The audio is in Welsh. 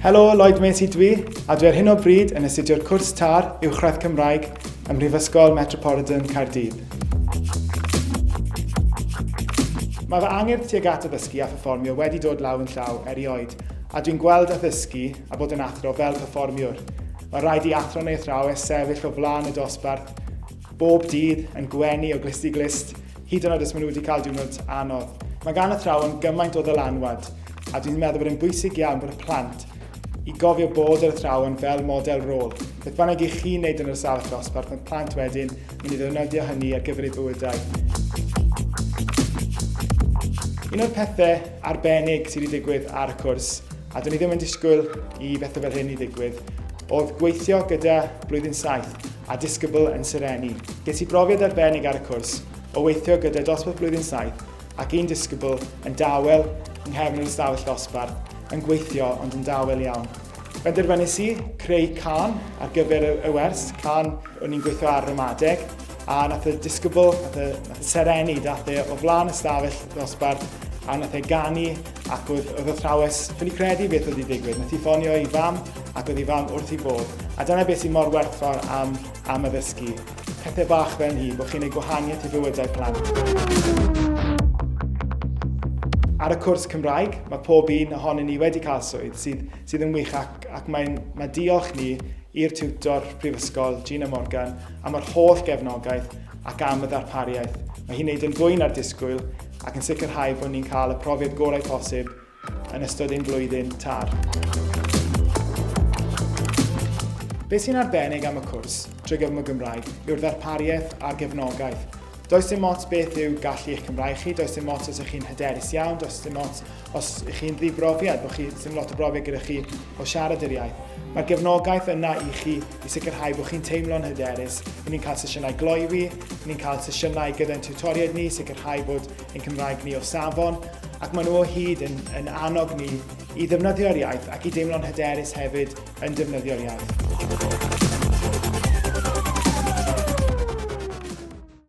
Helo, Lloyd Macy dwi, a dwi ar hyn o bryd yn astudio'r cwrs TAR Uwchradd Cymraeg ym Mhrifysgol Metropolitan Caerdydd. Mae fy angerdd tuag at addysgu a pherfformio wedi dod law yn llaw erioed, a dwi'n gweld addysgu a bod yn athro fel perfformiwr. Mae rhaid i athro neu athrawes sefyll o flaen y dosbarth bob dydd yn gwenu o glust i glust, hyd yn oed os maen nhw wedi cael diwrnod anodd. Mae gan athrawon gymaint o ddylanwad, a dwi'n meddwl bod e'n bwysig iawn bod y plant i gofio bod yr athrawon fel model rôl. Beth bynnag i chi'n neud yn yr ystafell ddosbarth, mae'r plant wedyn mynd i ddefnyddio hynny ar gyfer eu bywydau. Un o'r pethau arbennig sydd wedi digwydd ar y cwrs, a dyn ni ddim yn disgwyl i bethau fel hyn i ddigwydd, oedd gweithio gyda blwyddyn 7 a disgybl yn Sireni. Ges i brofiad arbennig ar y cwrs o weithio gyda dosbarth blwyddyn 7 ac un disgybl yn dawel yng nghefn yr ystafell ddosbarth, yn gweithio ond yn dawel iawn. Benderfynais i creu cân ar gyfer y, y wers, cân o'n i'n gweithio ar ramadeg, a nath y disgybl, nath y, nath y sereni, dath e o flaen y stafell ddosbarth, a nath e ganu, ac oedd, oedd athrawes ffili credu beth oedd i ddigwydd. Nath i ffonio i fam, ac oedd i fam wrth i bodd. A dyna beth sy'n mor werthfawr am, am addysgu. Pethau bach fel hyn, bod chi'n ei gwahaniaeth i fywydau plant. Ar y cwrs Cymraeg, mae pob un ohonyn ni wedi cael swydd sydd, sydd yn wych ac, ac mae'n, mae diolch ni i'r tiwtor prifysgol, Gina Morgan, am yr holl gefnogaeth ac am y ddarpariaeth. Mae hi'n neud yn fwy na'r disgwyl ac yn sicrhau bod ni'n cael y profiad gorau posib yn ystod ein blwyddyn tar. Beth sy'n arbennig am y cwrs trwy gyfrwng y Gymraeg yw'r ddarpariaeth a'r gefnogaeth. Does dim ots beth yw gallu eich Cymraeg chi, does dim ots os ych chi'n hyderus iawn, does dim ots os ych chi'n ddibrofiad, bod chi ddim lot o brofiad gyda chi o siarad yr iaith. Mae'r gefnogaeth yna i chi i sicrhau bod chi'n teimlo'n hyderus. Ry'n ni'n cael sesiynau gloywi, ry'n ni'n cael sesiynau gyda'n tiwtoriaid ni, sicrhau bod ein Cymraeg ni o safon, ac maen nhw o hyd yn, yn annog ni i ddefnyddio'r iaith ac i deimlo'n hyderus hefyd yn defnyddio'r iaith.